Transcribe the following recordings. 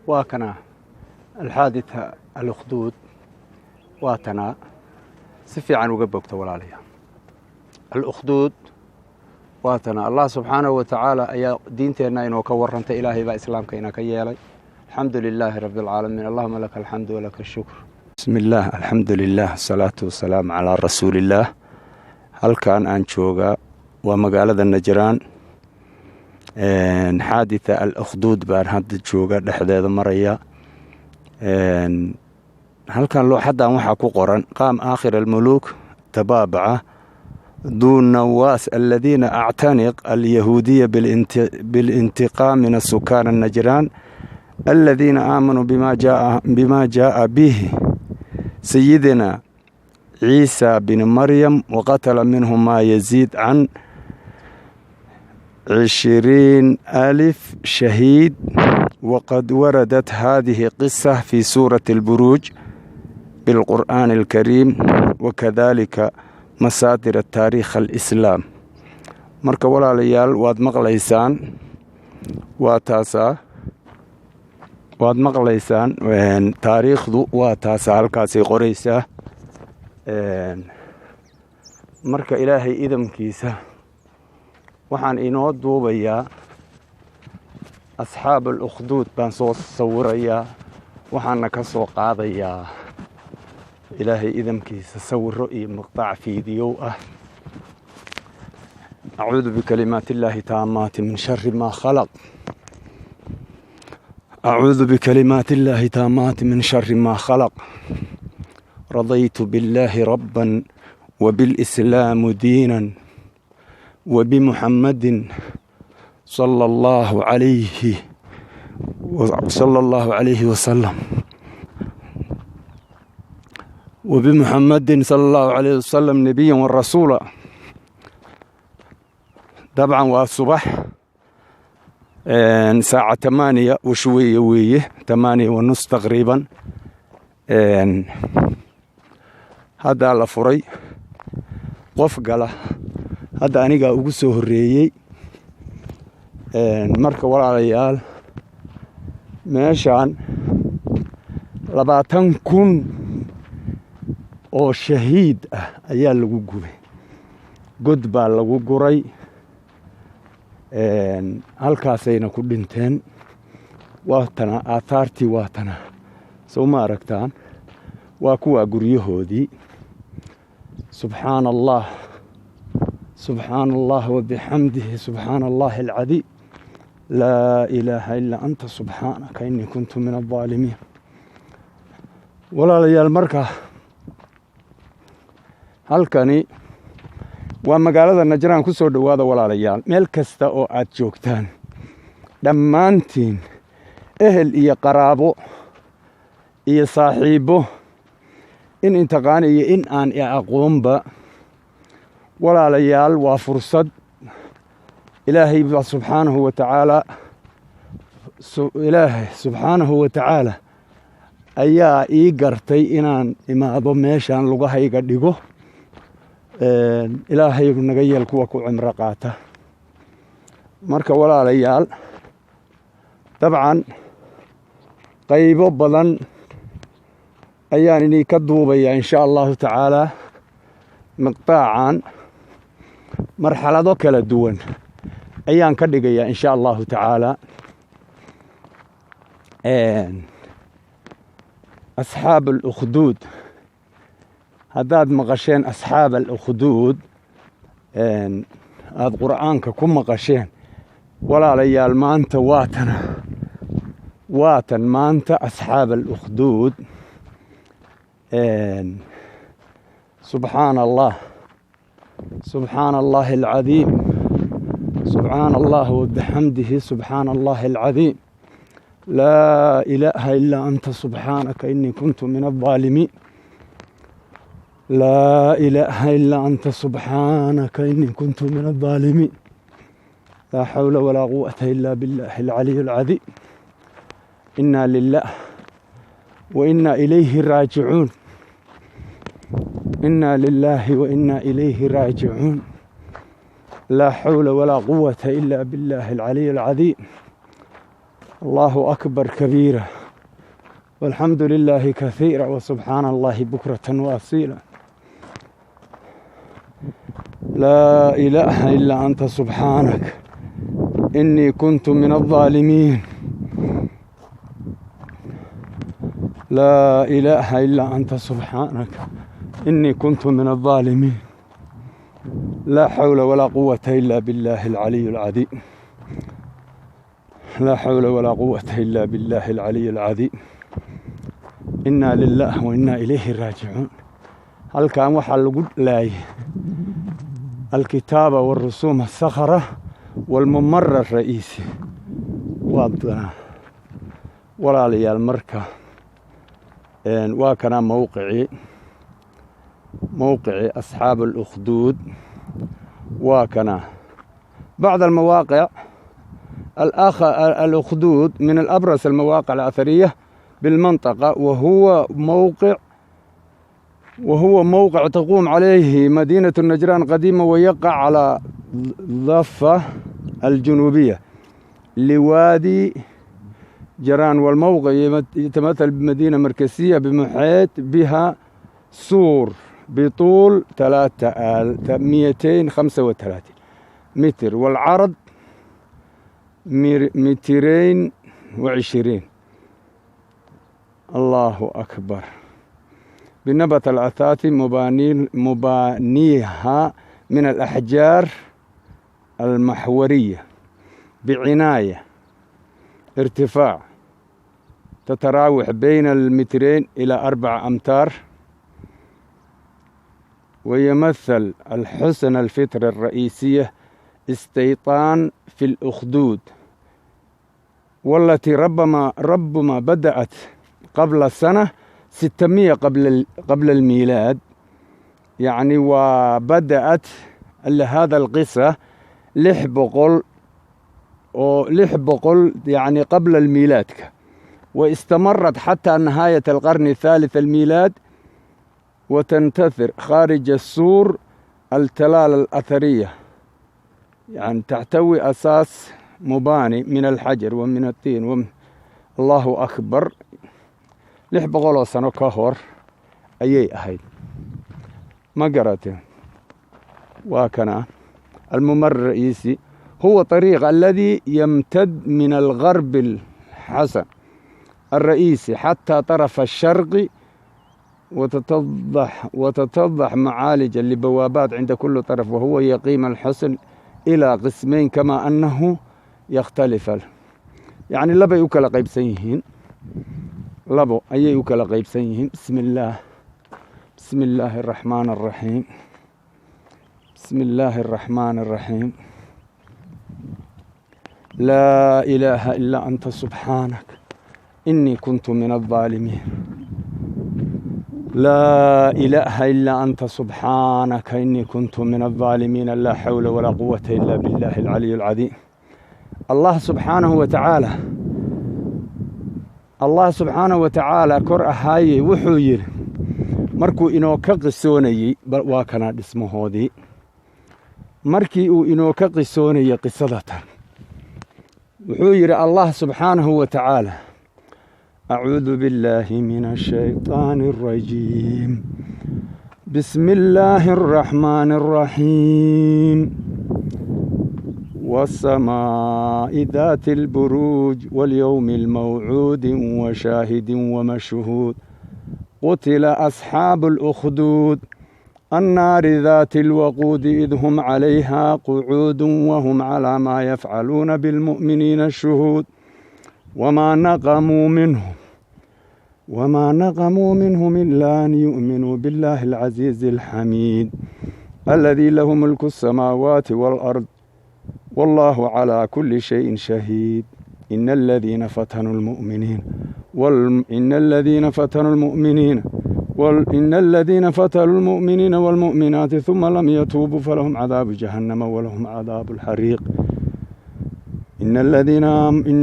Waa kana alxaaditha alukhduud, waa tanaa. Si fiican uga bogta, walaalayaal. Alukhduud waa tana. Allah subxaanahu wa tacaala ayaa diinteenna inoo ka warrantay. Ilaahay baa Islaamka ina ka yeelay. Alxamdu lilaahi rabbi alcaalamiin. Allahuma laka alxamdu walaka ashukr. Bismi illaah, alxamdu lilah, asalaatu wasalaamu calaa rasuuliillaah. Halkan aan joogaa waa magaalada Najraan. Xaaditha al ukhduud baan hadda jooga, dhexdeeda maraya. Halkan looxaddan waxaa ku qoran: qaam aakhir almuluuk tabaabaca duu nawaas aladiina actaniq alyahuudiya bilintiqaam min asukaan annajraan aladiina aamanuu bima jaaa bih sayidina Ciisa bin Maryam, waqatala minhum maa yaziid can 20,000 shahiid. Waqad waradat hadihi qisa fi suurati alburuuj bilqur'aani alkariim, wakadalika masaadir taariikh alislaam. Marka walaalayaal, waad maqlaysaan, waa taasaa, waad maqlaysaan. Taariikhdu waa taasaa, halkaasay qoraysaa. Marka Ilaahay idamkiisa waxaan inoo duubayaa asxaab al ukhduud baan soo sawirayaa, waxaana ka soo qaadayaa, Ilaahay idamkiisa, sawiro iyo maqtac fiidiyow ah. Acuudu bikalimaat illaahi taamaati min shari maa khalaq. Acuudu bikalimaat illaahi taamaati min shari maa khalaq. Radaytu billaahi rabban, وبالإسلام دينا، وبمحمد صلى الله عليه صلى الله عليه وسلم، وبمحمد صلى الله عليه وسلم نبيا ورسولا. Dabcan waa subax, saaca 8 washuweeye weeye, 8:30 taqriiban. Haddaa la furay, qof gala hadda anigaa ugu soo horreeyey. Marka walaalayaal, meeshaan 20,000 oo shahiid ah ayaa lagu gubay, god baa lagu guray, halkaasayna ku dhinteen. Waatana aathaartii, waatana, soo ma aragtaan? Waa kuwaa guryahoodii. Subxaana Allah, subxaana Allah wabixamdihi, subxaana allahi alcadiim. Laa ilaaha ilaa anta, subxaanaka inii kuntu min aldaalimiin. Walaalayaal, marka halkani waa magaalada Najraan. Ku soo dhowaada walaalayaal, meel kasta oo aad joogtaan dhammaantiin, ehel iyo qaraabo iyo saaxiibbo, in intaqaan iyo in aan i aqoonba. Walaalayaal, waa fursad Ilaahay baa subxaanahu wa tacaala, Ilaahay subxaanahu wa tacaala ayaa ii gartay inaan imaado meeshaan, lugahayga dhigo. Ilaahay naga yeel kuwa ku cimro qaata. Marka walaalayaal, dabcan qaybo badan ayaan idinka duubayaa insha Allahu tacaalaa. Miqtaacan marxalado kala duwan ayaan ka dhigayaa insha Allahu tacaalaa. Asxaab alukhduud, haddaad maqasheen asxaab alukhduud, aada Qur'aanka ku maqasheen, walaalayaal, maanta waatana, waatan maanta asxaab alukhduud. Subxaana Allah, subxaana Allahi alcadiim. Subxaana Allah wabixamdihi, subxaana Allahi alcadiim. Laa ilaaha ilaa anta, subxaanaka inii kuntu min aldaalimiin. Laa ilaaha ilaa anta, subxaanaka inii kuntu min aldaalimiin. Laa xawla walaa quwata ila billahi alcaliy alcadiim. Inaa lilah wa inaa ilayhi raajicuun. Inaa lilaahi wa inaa ilayhi raajicuun. Laa xawla walaa quwata ila billahi alcaliy alcadiim. Allahu akbar kabiira, walxamdu lilaahi kathiira, wasubxaana allahi bukratan waasiila. Laa ilaaha ilaa anta subxaanak, inii kuntu min aldaalimiin. Laa ilaaha ilaa anta subxaanak, inii kuntu min aldaalimiin. Laa xawla walaa quwata ila billaahi alcaliy alcadiim. Laa xawla walaa quwata ila billaahi alcaliy alcadiim. Inaa lilah wa inaa ilayhi raajicuun. Halkan waxaa lagu laayay alkitaaba walrusuum asakhra walmumara ra'iisi. Waa doonaa walaalayaal. Marka waa kanaa mowqicii asxaab alukhduud. Waa kanaa bacd almawaaqic. Alukhduud min alabras almawaaqic alathariya bilmanطaqa, وهو موقع تقوم عليه مدينة النجران قديما، ويقع على ضفة الجنوبية لوادي جران. والموقع يتمثل بمدينة مركزية بمحيط بها سور بطول 235 متر والعرض 220. الله أكبر. بنبت الأثاث مبانيها من الأحجار المحورية بعناية، ارتفاع تتراوح بين المترين إلى 4 أمتار. ويمثل الحسن الفترة الرئيسية استيطان في الأخدود، والتي ربما بدأت قبل سنة 600 قبل الميلاد. يعني وبدأت هذا القصة 600 oo 600 يعني قبل الميلاد، واستمرت حتى نهاية القرن الثالث الميلاد. وتنتثر خارج السور التلال الأثرية، يعني تحتوي أساس مباني من الحجر ومن الطين ومن. الله أكبر. 600 oo sano ka hor ayay ahayd, ma garatee? Waa kana الممر الرئيسي، هو طريق الذي يمتد من الغرب الحسن الرئيسي حتى طرف الشرقي، وتتضح معالج لبوابات عند كل طرف، وهو يقيم الحصن إلى قسمين، كما أنه يختلف. يعني labay u kala qaybsan yihiin, labo ayay u kala qaybsan yihiin. بسم الله، بسم الله الرحمن الرحيم، بسم الله الرحمن الرحيم. لا إله إلا أنت سبحانك، إني كنت من الظالمين. لا إله إلا أنت سبحانك، إني كنت من الظالمين. لا حول ولا قوة إلا بالله العلي العظيم. Allah subxaanahu wa tacaala, Allah subxaanahu wa tacaala kor ahaayey, wuxuu yidhi markuu inoo ka qisoonayey, waa kana dhismahoodii, markii uu inoo ka qisoonayey qisadatan, wuxuu yidhi Allah subxaanahu wa tacaala: أعوذ بالله من الشيطان الرجيم، بسم الله الرحمن الرحيم. والسماء ذات البروج، واليوم الموعود، وشاهد ومشهود. قتل أصحاب الأخدود، النار ذات الوقود، إذ هم عليها قعود، وهم على ما يفعلون بالمؤمنين شهود. وما نقموا منهم إلا أن يؤمنوا بالله العزيز الحميد، الذي له ملك السماوات والأرض، والله على كل شيء شهيد. إن الذين فتنوا المؤمنين والمؤمنات ثم لم يتوبوا فلهم عذاب جهنم ولهم عذاب الحريق. إن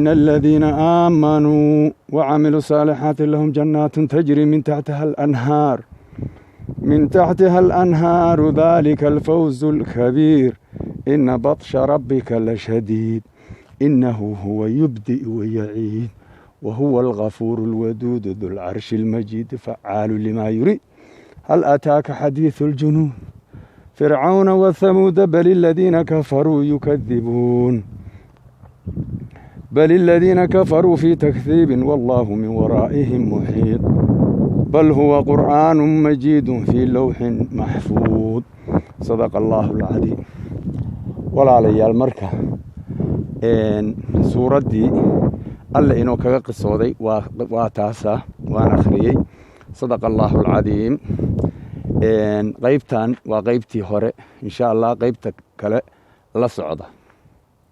الذين آمنوا وعملوا الصالحات لهم جنات تجري من تحتها الأنهار، ذلك الفوز الكبير. إن بطش ربك لشديد. Inahu huwa yubdi'u wayaciid, wahuwa algafuuru alwaduudu du lcarshi almajiid, facaalu limaa yuriid. Hal ataaka xadiidu aljunuud fircauna wathamuuda? Bal aladiina kafaruu yukadibuun, bal aladiina kafaruu fii takdiibin, wallahu min waraa'ihim muxiid. Bal huwa qur'aanu majiidu fii lowxin maxfuud. Sadaqa allaahu alcadiim. Walaalayaal, marka suuraddii Alle inoo kaga qisooday waa taasa, waan akhriyey. Sadaqa allaahu alcadiim. Qeybtan waa qeybtii hore, insha Allah qeybta kale la socda.